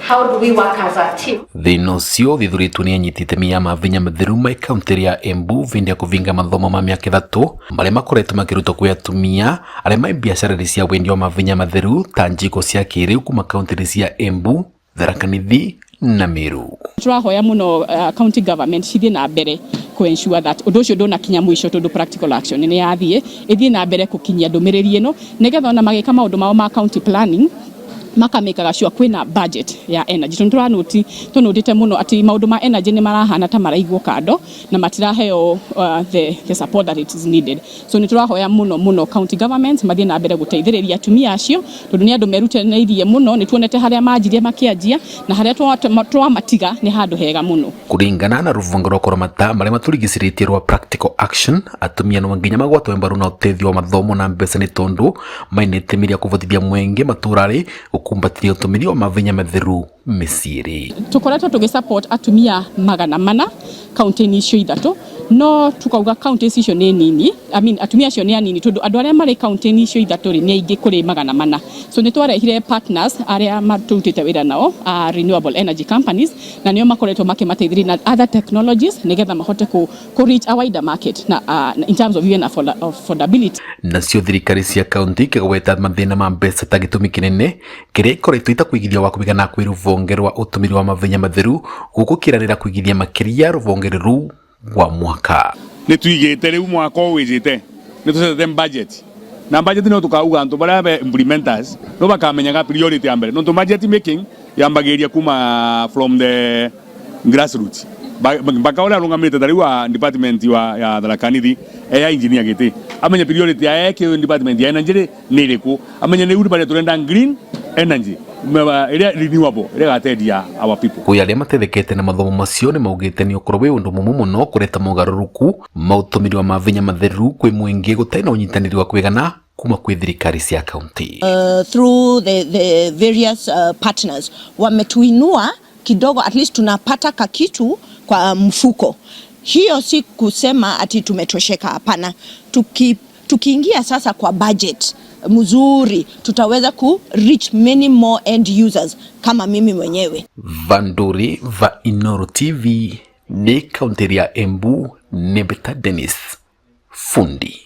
How do we work as a team? Thina ucio thithuritwo ni anyiti itemi ya mavinya matheru ma kaunti ya Embu vindi ya kuvinga mathomo ma miaka ithatu maria makoretwo makirutwo kwi atumia aria mai biacara cia wendia wa mavinya matheru ta njiko cia kiriu kuma kaunti cia Embu, Tharaka Nithi na Meru. Tũrahoya mũno county government cithiĩ na mbere ku ensure that ũndũ ũcio ndũnakinya mũico, tondũ practical action nĩ yathiĩ ĩthiĩ na mbere gũkinyia ndũmĩrĩri ĩno, nĩgetha ona magĩka maũndũ mao ma county planning makamĩkaga sure kwĩna budget ya energy, tondũ tũranoti tũnotĩte mũno atĩ maũndũ ma energy nĩ marahana ta maraigwo kando na matiraheo the support that it is needed. So nĩ tũrahoya mũno mũno county government mathiĩ na mbere gũteithĩrĩria atumia acio, tondũ nĩ andũ merutanĩirie mũno. Nĩ tuonete harĩa manjirie makĩanjia na harĩa twamatiga nĩ handũ hega mũno. Kuringana na ruvonge rwa kũramata maria maturigicĩrĩtie rwa Practical Action, atumia no nginya magwatwo mbaru na ũteithio wa mathomo na mbeca nĩ tondu maina itemi rĩa kũvotithia mwenge matũra-rĩ gũkumbatĩria ũtũmĩri wa mavinya matheru mĩciĩ-rĩ. Tukoretwo tũgĩ support atumia 400 kaunti-inĩ icio ithatũ, no tukauga kaunti icio nĩ nini, I mean, atumia acio nĩ anini, tondũ andũ arĩa marĩ kaunti-inĩ icio ithatũ rĩ, nĩ aingĩ kũrĩ 400. So nĩ twarehire partners arĩa matũrutĩte wĩra nao, renewable energy companies, na nĩo makoretwo makĩmateithĩrĩria na other technologies nĩgetha mahote ku reach a wider market na in terms of even affordability. Nacio thirikari cia kaunti ikĩgweta mathĩna ma mbeca ta gĩtũmi kĩnene kĩrĩa ikoretwo itakuigithia wa kũigana kwĩ rũvonge rwa ũtũmĩri wa mavinya matheru, gũkũ kĩranĩra kũigithia makĩria rũvonge rũu wa mwaka. Nä tuigä rä u mwaka å wä te nä tå cetete budget, na budget no tukauga antu baria be implementers no bakamenyaga priority ya mbere, nontu budget making yambagĩria kuma from the grassroots mpaka ũrĩa arũgamĩte ta rĩu wa department wa ya Tharaka Nithi ya engineer gĩtĩ amenye priority ya eke department ya energy rĩ nĩ ĩrĩkũ, amenye nĩ uri turenda green energy ĩrĩa renewable ĩrĩa ĩgateithia our people. Kwĩ arĩa matethekete na mathomo macio nĩ maugĩte nĩ ũkorwo wĩ ũndũ mũmũ mũno kũreta mogarũrũku ma ũtũmĩri wa mavinya matheru kwĩ mũingĩ gũtarĩ na ũnyitanĩri wa kũigana kuma kwĩ thirikari cia kaunti. Through the various partners wametuinua kidogo, at least tunapata kakitu kwa mfuko. Hiyo si kusema ati tumetosheka, hapana. Tukiingia sasa kwa budget mzuri, tutaweza ku reach many more end users kama mimi mwenyewe. Vanduri va Inoro TV nĩ kaunti ya Embu, Nebeta Dennis Fundi.